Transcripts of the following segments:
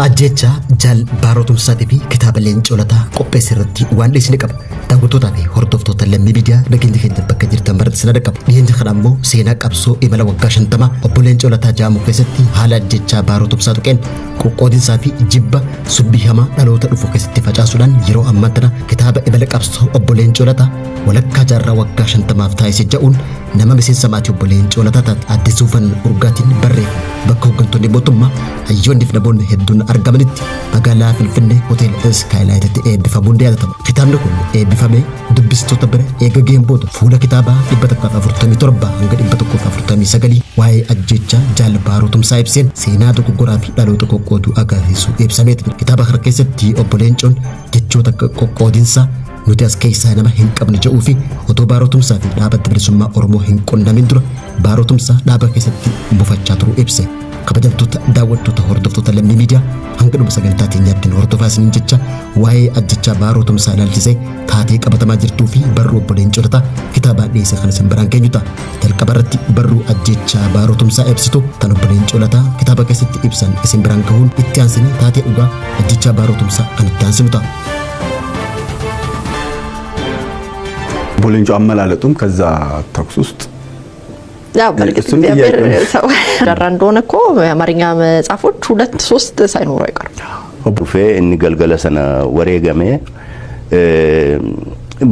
Ajjeechaa Jaal Baaroo Tumsaatii fi kitaaba Leencoo Lataa qopheesse irratti waan dhiyeessine qaba. Daawwattootaa fi hordoftoota Lammii Miidiyaa nageenya keenya bakka jirtan maratti sin dhaqqaba. Dhiyeenya kana ammoo seenaa qabsoo imala waggaa 50 obbo Leencoo Lataa Jaamuu keessatti haala ajjeechaa Baaroo Tumsaa tuqeen qoqqoodinsaa fi jibba subbii hamaa dhaloota dhufu keessatti facaasuudhaan yeroo ammaa tana kitaaba imala qabsoo obbo Leencoo Lataa walakkaa jaarraa waggaa 50f taasise ja'uun nama miseensa maatii obbo Leencoo Lataa taate Aadde Suufan Urgaatiin barreeffame bakka hooggantoonni mootummaa hayyoonni fi namoonni hedduun argamanitti magaalaa Finfinnee hoteela Iskaayilaayititti eebbifamuun ni yaadatama. Kitaabni kun eebbifamee dubbistoota bira eega gaheen booda fuula kitaabaa 147 hanga 149 waa'ee ajjeechaa Jaal Baaroo Tumsaa ibseen seenaa dogoggoraa fi dhaloota qoqqooduu agarsiisu ibsameeti jira. Kitaaba kana keessatti obbo Leencoon jechoota qoqqoodinsaa nuti as keessaa nama hin qabne jedhuu fi otoo Baaroo Tumsaa fi dhaaba Adda Bilisummaa Oromoo hin qunnamin dura Baaroo Tumsaa dhaaba keessatti mufachaa turuu ibse. Kabajamtoota daawwattoota hordoftoota Lammii Miidiyaa hanga dhuma sagantaa teenyaatti nu hordofaa isiniin jecha waa'ee ajjechaa Baaroo Tumsaa ilaalchisee taatee qabatamaa jirtuu fi barruu obbo Leencoo Lataa kitaabaan dhiyeesse kan isin biraan geenyu ta'a. Jalqaba irratti barruu ajjechaa Baaroo Tumsaa ibsitu kan obbo Leencoo Lataa kitaaba keessatti ibsan isin biraan gahuun itti aansinee taatee dhugaa ajjechaa Baaroo Tumsaa kan itti aansinu ta'a. Obbo Leencoo አመላለጡም ከዛ ተኩስ ውስጥ ያው በእርግጥ እሱም እግዚአብሔር ጥያቄ ነው። ሰው ዳራ እንደሆነ እኮ የአማርኛ መጽሐፎች ሁለት ሶስት ሳይኖሩ አይቀርም። Dhufee inni galgala sana wareegame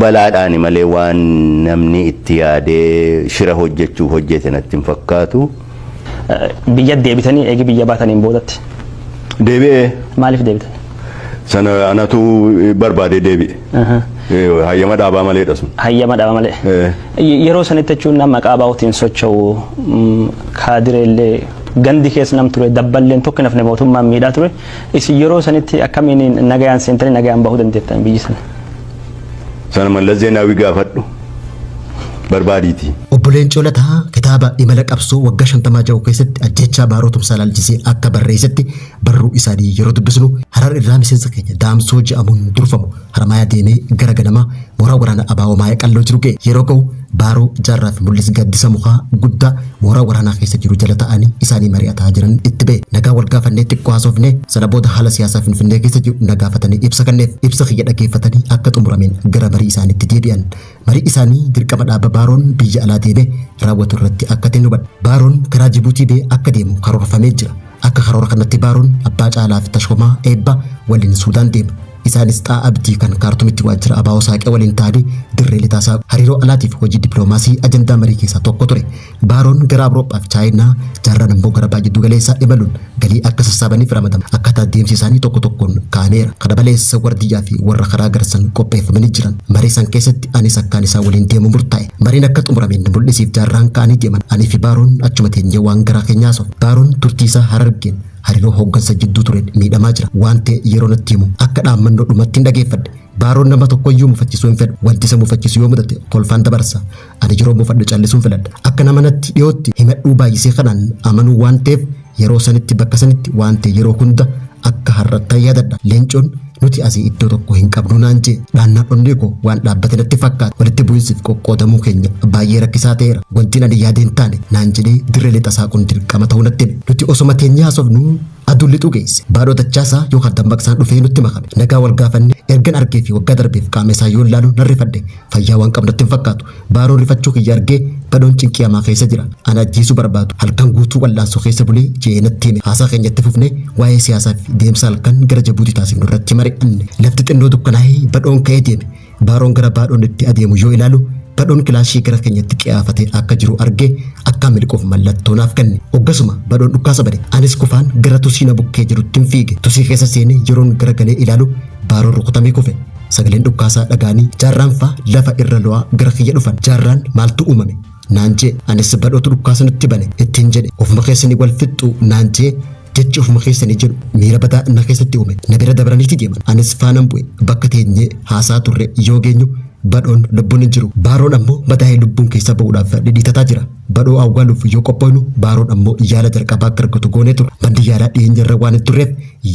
balaadhaani malee waan namni itti yaadee shira hojjechuuf hojjete natti hin fakkaatu. Biyya deebitanii eegi biyya baataniin boodatti Deebi'ee maaliif deebitan? Sana anatu barbaadee deebi'e. Hayyama dhaabaa maleedha sun. Hayyama dhaaba malee. Yeroo sanitti jechuun nama maqaa baa'uutiin socho'u kaadireellee gandi keessa nam ture dabballeen tokko nafne mootummaan miidhaa ture. Isin yeroo sanitti akkamiin nagayaan seentanii nagayaan bahuu dandeettan biyyi sana? Sana Mallas Zeenaawii gaafadhu barbaadiiti. Obbo Leencoo Lataa kitaaba imala qabsoo waggaa 50 jedhu keessatti ajjeechaa Baaroo Tumsaa ilaalchisee akka barreessetti barruu isaanii yeroo dubbisnu Harar irraa miseensa keenya Daamsoo jedhamuun durfamu Haramayaa deemee gara ganamaa mooraa waraana Abaawoo Maaya Qalloo jiru ga'e. Yeroo ga'u Baaroo Jaarraa fi Mul'is gaaddisa mukaa guddaa mooraa waraanaa keessa jiru jala ta'anii isaanii mari'ataa jiran itti ba'e. Nagaa wal gaafannee xiqqoo haasofnee sana booda haala siyaasaa Finfinnee keessa jiru na gaafatanii ibsa kenneef. Ibsa kiyya dhaggeeffatanii akka xumurameen gara marii isaaniitti deebi'an. Marii isaanii dirqama dhaaba Baaroon biyya alaa deemee raawwatu irratti akka ta'e hubadhe. Baaroon karaa Jibuutii ba'ee akka deemu karoorfamee jira. Akka karoora kanatti Baaroon Abbaa Caalaa fi Tashoomaa Eebba waliin Suudaan deema. Isaanis Xaa Abdii kan Kaartumitti waajjira ABO saaqee waliin ta'anii dirree lixaa saaqu. Hariiroo alaatiif hojii dippiloomaasii ajandaa marii keessaa tokko ture. Baaroon gara Awurooppaa fi Chaayinaa, Jaarraan immoo gara Baha Jiddu Galeessaa imaluun galii akka sassaabaniif ramadama. Akkaataa deemsi isaanii tokko tokkoon kaa'ameera. Kana malees wardiyyaa fi warra karaa garsan qopheeffamanii jiran. Marii san keessatti anis akkaan isaan waliin deemu murtaa'e. Mariin akka xumurameen Mul'isiif Jaarraan ka'anii deeman. Anii fi Baaroon achuma teenyee waan garaa keenyaa haasofne. Baaroon turtii isaa Harargeen hariiroo hooggansa jidduu tureen miidhamaa jira. Waan ta'e yeroo natti himu akka dhaammannoo dhumattiin dhageeffadhe. Baaroon nama tokkoyyuu mufachisuu hin fedhu. Wanti isa mufachiisu yoo mudate kolfaan dabarsa. Ani yeroo mufadhu callisuun filadha. Akka nama natti dhiyootti himadhuu baay'isee kanaan amanuu waan ta'eef yeroo sanitti bakka sanitti waan ta'e yeroo hunda akka har'attan yaadadha. Leencoon nuti asii iddoo tokko hin qabnu naan jee. Dhaannaan onnee koo waan dhaabbate natti fakkaata. Walitti bu'iinsiif qoqqoodamuu keenya baay'ee rakkisaa ta'eera. Wantiin ani yaade hin taane naan jedhee dirree lixa saaquun dirqama ta'uu natti hime. Nuti osoma teenyee haasofnu aduun lixuu geesse. Baadhoo Dachaasaa yookaan Dammaqsaan dhufee nutti makame. Nagaa wal gaafanne ergan argee fi waggaa darbeef qaama isaa yoon laalu nan rifadhe. Fayyaa waan qabu natti hin fakkaatu. Baaroon rifachuu kiyya argee Badhoon cinqii hamaa keessa jira. Ana ajjeesuu barbaadu. Halkan guutuu wal'aansoo keessa bulee je'ee natti hime. Haasaa keenya itti fufnee waa'ee siyaasaa fi deemsa halkan gara Jabuutii taasifnu irratti mari'anne. Lafti xinnoo dukkanaa'ee Badhoon ka'ee deeme. Baaroon gara Baadhoon itti adeemu yoo ilaalu Badhoon kilaashii gara keenyatti qiyaafatee akka jiru argee akkaan miliquuf mallattoo naaf kenne. Oggasuma Badhoon dhukkaasa bane. Anis kufaan gara tusii na bukkee jiruttin fiige. Tusii keessa seenee yeroon garagalee ilaalu Baaroon rukutamee kufe. Sagaleen dhukkaasaa dhaga'anii Jaarraan faa lafa irra lo'aa gara kiyya dhufan. Jaarraan maaltu uumame? Naan jee. Anis Badhootu dhukkaasa nutti bane ittiin jedhe. Ofuma keessanii wal fixxu naan jee jechi ofuma keessanii jedhu miira badaa na keessatti uume. Na bira dabraniiti deeman. Anis faanan bu'e. Bakka teenyee haasaa turre yoo geenyu Badhoon lubbuun hin jiru. Baaroon ammoo madaa'ee lubbuun keessaa ba'uudhaaf dhidhiitataa jira. Badhoo awwaaluuf yoo qophoofnu Baaroon ammoo yaala jalqabaa akka argatu goonee ture. Manni yaalaa dhiyeenya irra waan hin turreef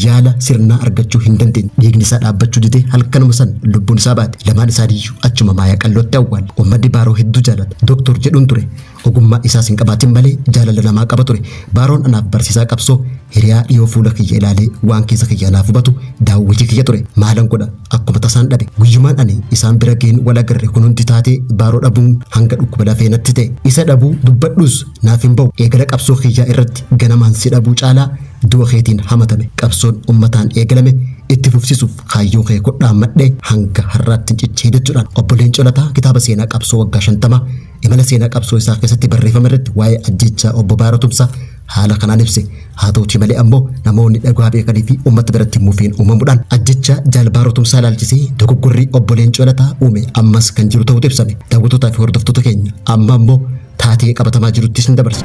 yaala sirnaa argachuu hin dandeenye. Dhiigni isaa dhaabbachuu didee halkanuma san lubbuun isaa baate. Lamaan isaaniiyyuu achuma Maayaa Qallootti awwaalle. Uummanni Baaroo hedduu jaalata. Doktor jedhuun ture. Ogummaa isaas hin qabaatin malee jaalala namaa qaba ture. Baaroon anaaf barsiisaa qabsoo, hiriyaa dhiyoo fuula kiyya ilaalee waan keessa kiyya naaf hubatu, daawwitii kiyya ture. Maalan godha, akkuma tasaan dhabe. Guyyumaan ani isaan bira gaheen wal agarre kun hundi taatee Baaroo dhabuun hanga dhukkuba lafee natti ta'e. Isa dhabuu dubbadhus naaf hin ba'u. Eegala qabsoo kiyyaa irratti ganamaan si dhabuu caalaa du'a keetiin hamatame. Qabsoon ummataan eegalame itti fufsiisuuf kaayyoo kee kodhaammadhee hanga har'aatti cichee jechuudhaan Obbo Leencoo Lataa kitaaba seenaa qabsoo waggaa 50 imala seenaa qabsoo isaa keessatti barreeffame irratti waa'ee ajjeechaa Obbo Baaroo Tumsaa haala kanaan ibse. Haa ta'utii malee ammoo namoonni dhugaa beekanii fi uummata biratti mufiin uumamuudhaan ajjeechaa Jaal Baaroo Tumsaa ilaalchisee dogoggorri Obbo Leencoo Lataa uume ammas kan jiru ta'utu ibsame. Daawwattootaa fi hordoftoota keenya amma ammoo taatee qabatamaa jiruttis ni dabarsa.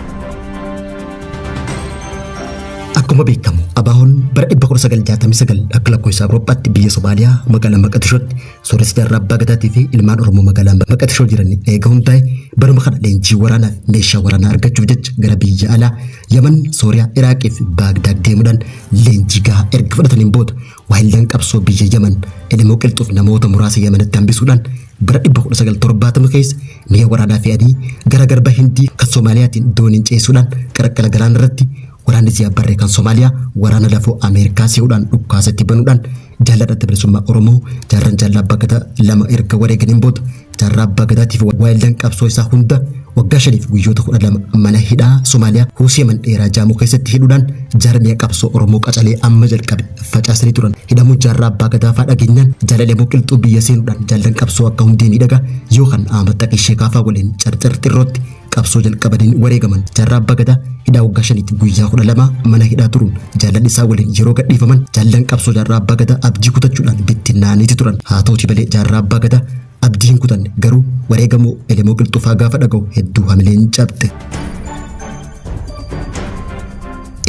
Akkuma beekamu ABO'n bara 1969 akka lakkoofsa Awurooppaatti biyya Somaaliyaa magaalaa Maqadishootti sooressa Jaarraa Abbaa Gadaatii fi ilmaan Oromoo magaalaa Maqadishoo jiran eega hundaa'e baruma kana leenjii waraanaa fi meeshaa waraanaa argachuuf jecha gara biyya alaa Yaman, Sooriyaa, Iraaqii fi Baagdaad deemuudhaan leenjii gahaa erga fudhataniin booda waahillan qabsoo biyya Yaman Elemoo Qilxuuf namoota muraasa Yamanitti hambisuudhaan bara 1970 keessa mi'a waraanaa fe'anii gara garba Hindii kan Soomaaliyaatiin dooniin ceessuudhaan qarqara galaana irratti waraanni Ziyaad Barree kan Somaaliyaa waraana lafoo Ameerikaa se'uudhaan dhukaasa itti banuudhaan jaalladha Adda Bilisummaa Oromoo jaarran Jaallaa Abbaa Gadaa lama erga wareeganiin booda Jaarraa Abbaa Gadaatiif waayillan qabsoo isaa hunda waggaa 5f guyyoota 12 mana hidhaa Somaaliyaa Huusee Mandheeraa Jaamuu keessatti hidhuudhaan jaarmiya qabsoo Oromoo qacalee amma jalqabe facaasanii turan. Hidhamuu Jaarraa Abbaa Gadaa faa dhageenyaan Jaal Elemoo Qilxuu biyya seenuudhaan jaallan qabsoo akka Hundee Miidhagaa yookaan Ahmad Taqii Sheekaafaa waliin Carcar Xirrootti qabsoo jalqabaniin wareegaman. Jaarraa Abbaa Gadaa hidhaa waggaa 5tti guyyaa 12 mana hidhaa turuun jaallan isaa waliin yeroo gadhiifaman jaallan qabsoo Jaarraa Abbaa Gadaa abdii kutachuudhaan bittinnaa'aniiti turan. Haa ta'utii malee Jaarraa Abbaa Gadaa abdii hin kutanne, garuu wareegamuu Elemoo Qilxuufaa gaafa dhaga'u hedduu hamileen cabxe.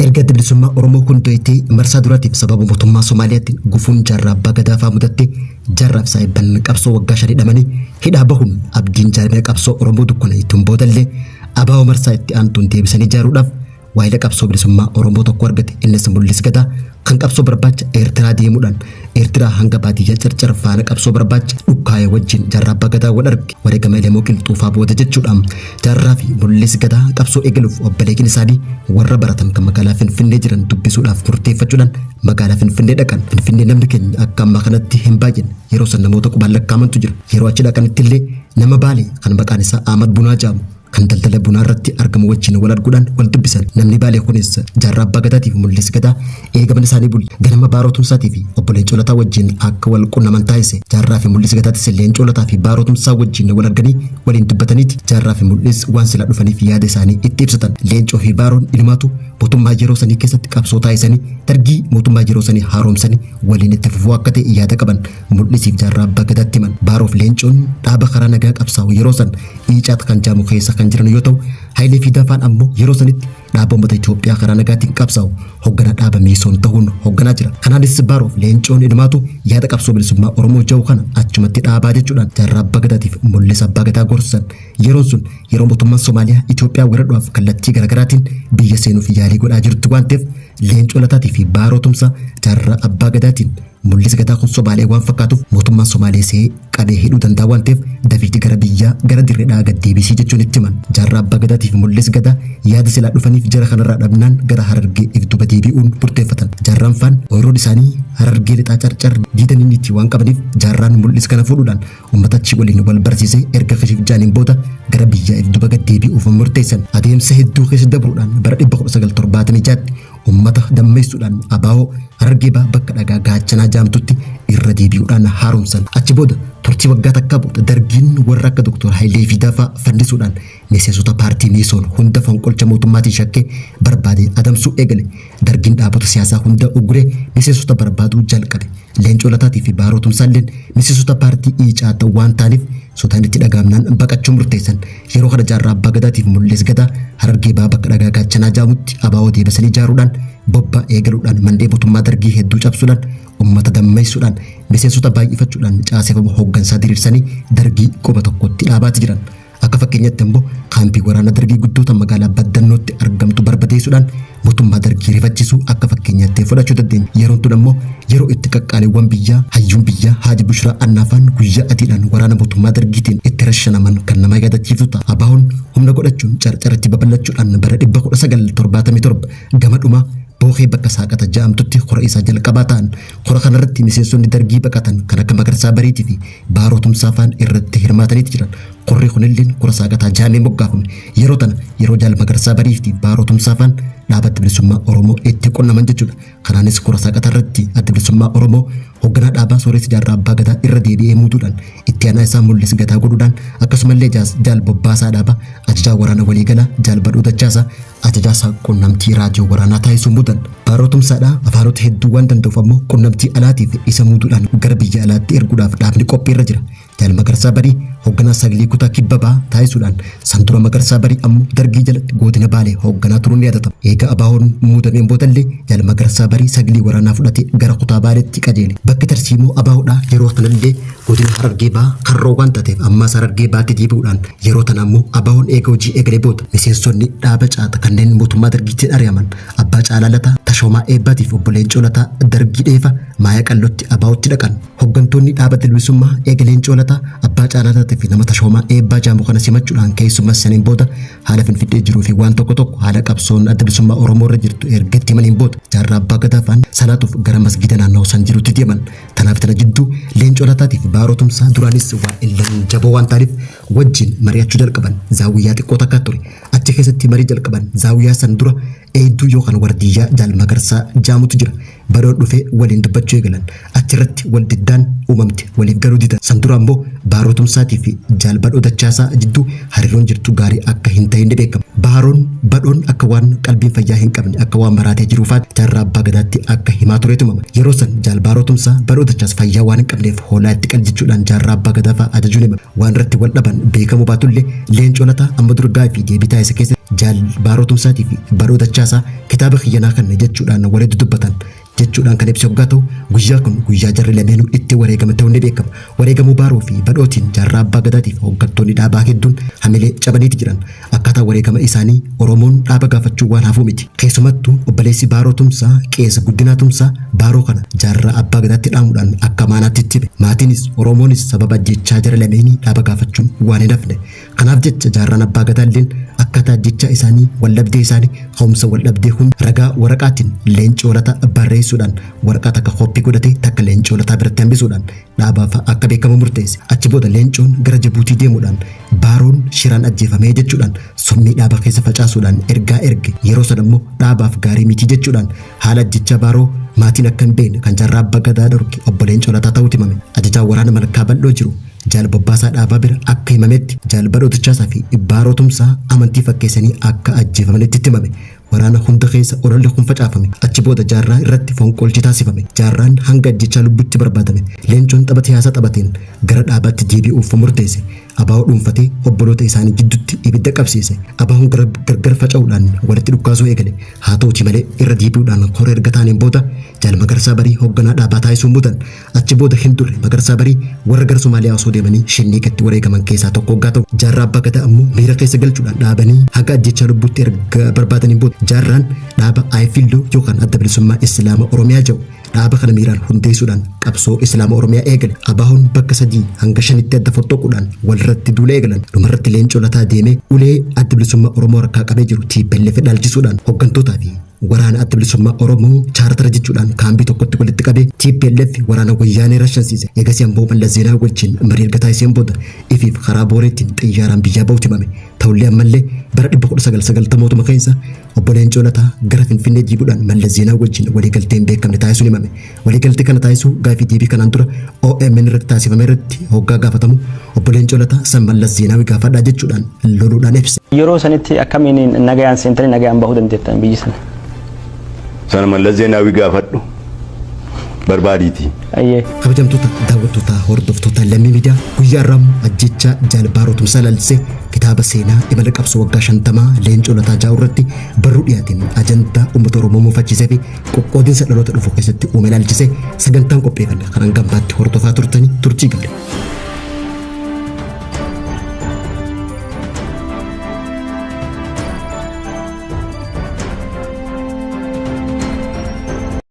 Erga Adda Bilisummaa Oromoo hundoytee marsaa duraatiif sababa mootummaa Somaaliyaatti gufuun Jaarraa Abbaa Gadaa faa mudatte, Jaarraa fi saahibban qabsoo waggaa 5 hidhamanii hidhaa bahuun abdiin jaarmiya qabsoo Oromoo dukkanaytuun boodallee ABO marsaa itti aantuun deebisanii ijaaruudhaaf waahila qabsoo bilisummaa Oromoo tokko argate. Innis Mul'is Gadaa kan qabsoo barbaacha Eertiraa deemuudhaan Eertiraa hanga baadiyyaa Carcar faana qabsoo barbaacha dhukkaa'e wajjin Jaarraa Abbaa Gadaa wal arge, wareegama Elemoo Qilxuufaa booda jechuudha. Jaarraa fi Mul'is Gadaa qabsoo eegaluuf obboleeyyan isaanii warra baratan kan magaalaa Finfinnee jiran dubbisuudhaaf murteeffachuudhaan magaalaa Finfinnee dhaqan. Finfinnee namni keenya akka ammaa kanatti hin baay'anne. Yeroo san namoota qubaan lakkaa'amantu jira. Yeroo achi dhaqanitti illee nama Baalee kan maqaan isaa Ahmad Bunaa jedhamu kan daldala bunaa irratti argamu wajjin wal arguudhaan wal dubbisan. Namni Baalee kunis Jaarraa Abbaa Gadaatii fi Mul'is Gadaa eega mana isaanii bule ganama Baaroo Tumsaatii fi Obbo Leencoo Lataa wajjin akka wal qunnaman taasise. Jaarraa fi Mul'is Gadaatis Leencoo Lataa fi Baaroo Tumsaa wajjin wal arganii waliin dubbataniiti Jaarraa fi Mul'is waan silaa dhufaniif yaada isaanii itti ibsatan. Leencoo fi Baaroon inumaatu mootummaa yeroo sanii keessatti qabsoo taasisanii Dargii mootummaa yeroo sanii haaromsanii waliin itti fufuu akka ta'e yaada qaban Mul'isiif Jaarraa Abbaa Gadaatti himan. Baaroo fi Leencoon dhaaba karaa nagaa qabsaa'u yeroo san Iicaat kan jaamu keessa kan jiran yoo ta'u, Hayilee Fidaa faan ammoo yeroo sanitti dhaaba uummata Itoophiyaa karaa nagaatiin qabsaa'u hogganaa dhaaba Miisoon tahuun hogganaa jira. Kanaanis Baaroo fi Leencoon inumaatu yaada qabsoo bilisummaa Oromoo ja'u kana achumatti dhaabaa jechuudhaan Jaarraa Abbaa Gadaatiif Mul'is Abbaa Gadaa gorsan. Yeroon sun yeroo mootummaan Somaaliyaa Itoophiyaa weeraruudhaaf kallattii garaagaraatiin biyya seenuuf yaalii godhaa jirtu waan ta'eef Leencoo Lataatii fi Baaroo Tumsaa Jaarraa Abbaa Gadaatiin Mul'is Gadaa kun Somaalee waan fakkaatuuf mootummaan Somaalee see qabee hidhuu danda'a waan ta'eef dafiitii gara biyyaa gara Dirredhaa gad deebisii jechuun itti himan. Jaarraa Abbaa Gadaatii fi Mul'is Gadaa yaada silaa dhufaniif jara kanarraa dhabnaan gara Harargee if duuba deebi'uun murteeffatan. Jaarraan faan ooyiruun isaanii Harargee Lixaa Carcar diidaniiniitti waan qabaniif Jaarraan Mul'is kana fuudhuudhaan Ummata achi waliin wal barsiisee erga kashif jaaniin booda gara biyyaa if duba gad deebi'uuf murteessan. Adeemsa hedduu keessa dabruudhaan bara 1976tti ummata dammeessuudhaan ABO Harargee Bahaa bakka dhagaa Gaachanaa jaamtutti irra deebi'uudhaan haaromsan. Achi booda turtii waggaa takkaa booda Dargiin warra akka Dr. Hayilee Fidaa faa fannisuudhaan miseensota paartii Miisoon hunda fonqolcha mootummaatiin shakkee barbaadee adamsuu eegale. Dargiin dhaabota siyaasaa hunda ugguree miseensota barbaaduu jalqabe. Leencoo Lataatii fi Baaroo Tumsaalleen miseensota paartii Iicaat waan ta'aniif sodaan itti dhaga'amnaan baqachuu murteessan. Yeroo kana Jaarraa Abbaa Gadaatii fi Mul'is Gadaa Harargee Bahaa bakka Dhagaa Gaachanaa jaamutti ABO deebisanii ijaaruudhaan bobbaa eegaluudhaan mandhee mootummaa Dargii hedduu cabsuudhaan ummata dammeessuudhaan miseensota baay'ifachuudhaan caaseffama hooggansaa diriirsanii Dargii quba tokkotti dhaabaati jiran. Akka fakkeenyatti immoo kaampii waraana dargii guddoota magaalaa Baddannootti argamtu barbadeessuudhaan mootummaa dargii rifachiisuu akka fakkeenyaatti fudhachuu dandeenya. Yeroon tun ammoo yeroo itti qaqqaaliiwwan biyyaa hayyuun biyyaa Haaji Bushiraa Annaafaan guyyaa adiidhaan waraana mootummaa dargiitiin itti rashanaman kan nama yaadachiiftu ta'a. Abaahoon humna godhachuun carcaratti babal'achuudhaan bara 1977 gama dhumaa Boohee bakka Saaqata ja'amtutti kora isaa jalqabaa ta'an. Kora kanarratti miseensonni dargii baqatan kan akka Magarsaa Bariitii fi Baaroo Tumsaa fa'aan irratti hirmaataniiti jiran. Korri kunilleen kora Saaqataa jaamee moggaafame. Yeroo tana yeroo Jaal Magarsaa Barii fi Baaroo Tumsaa fa'aan dhaaba Adda Bilisummaa Oromoo itti qunnaman jechuudha. Kanaanis kora Saaqataa irratti Adda Bilisummaa Oromoo hoogganaa dhaabaa Sooressi Jaarraa Abbaa Gadaa irra deebi'ee muuduudhaan itti aanaa isaa Mul'is Gadaa godhuudhaan akkasumallee Jaal Bobbaasaa Dhaabaa ajajaa waraana waliigalaa Jaal Badhoo Dachaasaa ajajaa isaa qunnamtii raadiyoo waraanaa taasisuun muudan. Baaroo Tumsaadhaa afaanota hedduu waan danda'uuf ammoo qunnamtii alaatiif isa muuduudhaan gara biyya alaatti erguudhaaf dhaabni qophiirra jira. Jaal Magarsaa Barii hoogganaa sagalee kutaa kibba bahaa taasisuudhaan san dura Magarsaa Barii ammoo dargii jalatti godina Baalee hoogganaa turuun ni yaadatama. Eega Abaahoon muudameen boodallee Jaal Magarsaa Barii sagalee waraanaa fudhatee gara kutaa Baaleetti qajeele. Bakki tarsiimoo Abaahoodhaa yeroo kanallee godina Harargee Bahaa karroo waan taateef ammaas Harargee Bahaatti deebi'uudhaan yeroo tana ammoo Abaahoon eega hojii eegalee booda miseensonni dhaaba caata kanneen mootummaa dargiitti ari'aman Abbaa Caalaa Lataa, Tashoomaa Eebbaatiif obbo Leencoo Lataa Dargii Dheefa Maaya Qallootti Abaahootti dhaqan. Hooggantoonni dhaaba bilisummaa eega Leencoo Lataa, Abbaa Caalaa Lataa fi nama Tashoomaa Eebbaa jaamu kana simachuudhaan keessummaa saniin booda haala Finfinnee jiruu fi waan tokko tokko haala qabsoon adda bilisummaa Oromoo irra jirtu erga itti himaniin booda Jaarraa Abbaa Gadaa faan salaatuuf gara masgiida naannoo san jirutti deeman. Tanaaf tana jidduu Leencoo Lataatii fi Baaroo Tumsaa duraanis waa illan jaboo waan ta'aniif wajjin mari'achuu jalqaban. Zaawiyyaa xiqqoo takka ture. Achi keessatti marii jalqaban. Zaawiyyaa san dura eedduu yookaan wardiyyaa Jaal Magarsaa jaamutu jira. Baroon dhufee waliin dubbachuu eegalan. Achirratti wal diddaan uumamte. Waliif galuu didan. San dura ammoo Baaroo Tumsaatii fi Jaal Badhoo Dachaasaa jidduu hariiroon jirtu gaarii akka hin ta'in ni beekama. Baaroon Badhoon akka waan qalbiin fayyaa hin qabne akka waan maraatee jiruufaatti Jaarraa Abbaa Gadaatti akka himaa tureetu himama. Yeroo san Jaal Baaroo Tumsaa Badhoo Dachaas fayyaa waan hin qabneef hoolaa itti qali jechuudhaan Jaarraa Abbaa Gadaa fa'aa ajajuun himama. Waan irratti wal dhaban beekamuu baatullee Leencoo Lataa amma dur gaafii fi deebii taasise keessatti Jaal Baaroo Tumsaatii fi Badhoo Dachaasaa kitaaba kiyyanaa kanna jechuudhaan walitti dubbatan jechuudhaan kan ibse hoggaa ta'u guyyaa kun guyyaa jarri lameenuu itti wareegame ta'uun ni beekama. Wareegamuu Baaroo fi Badhootiin Jaarraa Abbaa Gadaatiif hooggantoonni dhaabaa hedduun hamilee cabaniiti jiran. Akkaataa wareegama isaanii Oromoon dhaaba gaafachuu waan hafuu miti. Keessumattuu obboleessi Baaroo Tumsaa Qees Guddinaa Tumsaa Baaroo kana Jaarraa Abbaa Gadaatti dhaamuudhaan akka maanaatti itti hime. Maatiinis Oromoonis sababa ajjeechaa jara lameenii dhaaba gaafachuun waan hin hafne. Kanaaf jecha Jaarraan Abbaa Gadaa illeen akkaataa ajjeechaa isaanii waldhabdee isaanii ka'umsa waldhabdee hunda ragaa waraqaatiin Leencoo Lataa barreessuudhaan waraqaa takka kooppii godhatee takka Leencoo Lataa biratti hambisuudhaan dhaabaaf akka beekamu murteesse. Achi booda Leencoon gara Jibuutii deemuudhaan Baaroon shiraan ajjeefamee jechuudhaan summii dhaaba keessa facaasuudhaan ergaa erge. Yeroo sana immoo dhaabaaf gaarii miti jechuudhaan haala ajjeechaa Baaroo maatiin akka hin beekne kan Jaarraa Abbaa Gadaa dhorke obbo Leencoo Lataa ta'uutu himame. Ajajaa waraana Malkaa Bal'oo jiru Jaal Bobbaasaa Dhaabaa bira akka himametti Jaal Badhoo Dachaasaa fi Baaroo Tumsaa amantii fakkeessanii akka ajjeefamanitti itti himame. Waraana hunda keessa ololli kun facaafame. Achi booda Jaarraa irratti fonqolchi taasifame. Jaarraan hanga ajjechaa lubbutti barbaadame. Leencoon tapha siyaasaa taphateen gara dhaabaatti deebi'uuf murteesse. Abaa'oo dhuunfatee obboloota isaanii jidduutti ibidda qabsiise. Abaa'oon gargar faca'uudhaan walitti dhukkaasuu eegale. Haa ta'uti malee irra deebi'uudhaan kora erga taaneen booda Jaal Magarsaa Barii hoogganaa dhaabaa taasisuun muudan. Achi booda hin turre Magarsaa Barii warra gara Somaaliyaa osoo deemanii Shinniiqatti wareegaman keessaa tokko hoggaa ta'u. Jaarraa Abbaa Gadaa ammoo miira keessa galchuudhaan dhaabanii haga ajjechaa lubbuutti erga barbaadaniin booda Jaarraan dhaaba Ayfilloo yookaan Adda Bilisummaa Islaama Oromiyaa jedhu dhaaba kana miiraan hundeessuudhaan qabsoo Islaama Oromiyaa eegale. Abaahoon bakka 3 hanga 5tti adda fottoquudhaan walirratti duula eegalan. Dhumarratti Leencoo Lataa deemee ulee Adda Bilisummaa Oromoo harkaa qabee jiru TPLF dhaalchisuudhaan hooggantootaa fi waraana Adda Bilisummaa Oromoo chaartara jechuudhaan kaambii tokkotti walitti qabee TPLF waraana wayyaanee rashansiise. Eegasii ammoo Mallas Zeenaawii wajjin marii erga taasiseen booda ifiif karaa Booreetiin xiyyaaraan biyyaa ba'uutu himame. Ta'ullee ammallee bara 1990mootuma keessa obbo Leencoo Lataa gara Finfinnee deebi'uudhaan Mallas Zeenaawii wajjin waliigaltee hin beekamne taasisuun himame. Waliigaltee kana taasisuu gaafii deebii kanaan dura OMN irratti taasifame irratti hoggaa gaafatamu obbo Leencoo Lataa san Mallas Zeenaawii gaafadhaa jechuudhaan loluudhaan ibse. Yeroo sanitti akkamiin nagayaan seentanii nagayaan bahuu dandeettan biyyi sana? Sana Mallas Zeenaawii gaafadhu barbaadiiti. Ayyee. Kabajamtoota daawwattoota hordoftoota Lammii Miidiyaa guyyaa har'aa ajjeechaa Jaal Baaroo Tumsaa ilaalchisee kitaaba seenaa imala qabsoo waggaa 50 Leencoo Lataa Jaa'u irratti barruu dhiyaateen ajandaa uummata Oromoo muufachiisee fi qoqqoodinsa dhaloota dhufu keessatti uume ilaalchisee sagantaan qopheeffanne kan hanga ammaatti hordofaa turtanii turtii gaarii.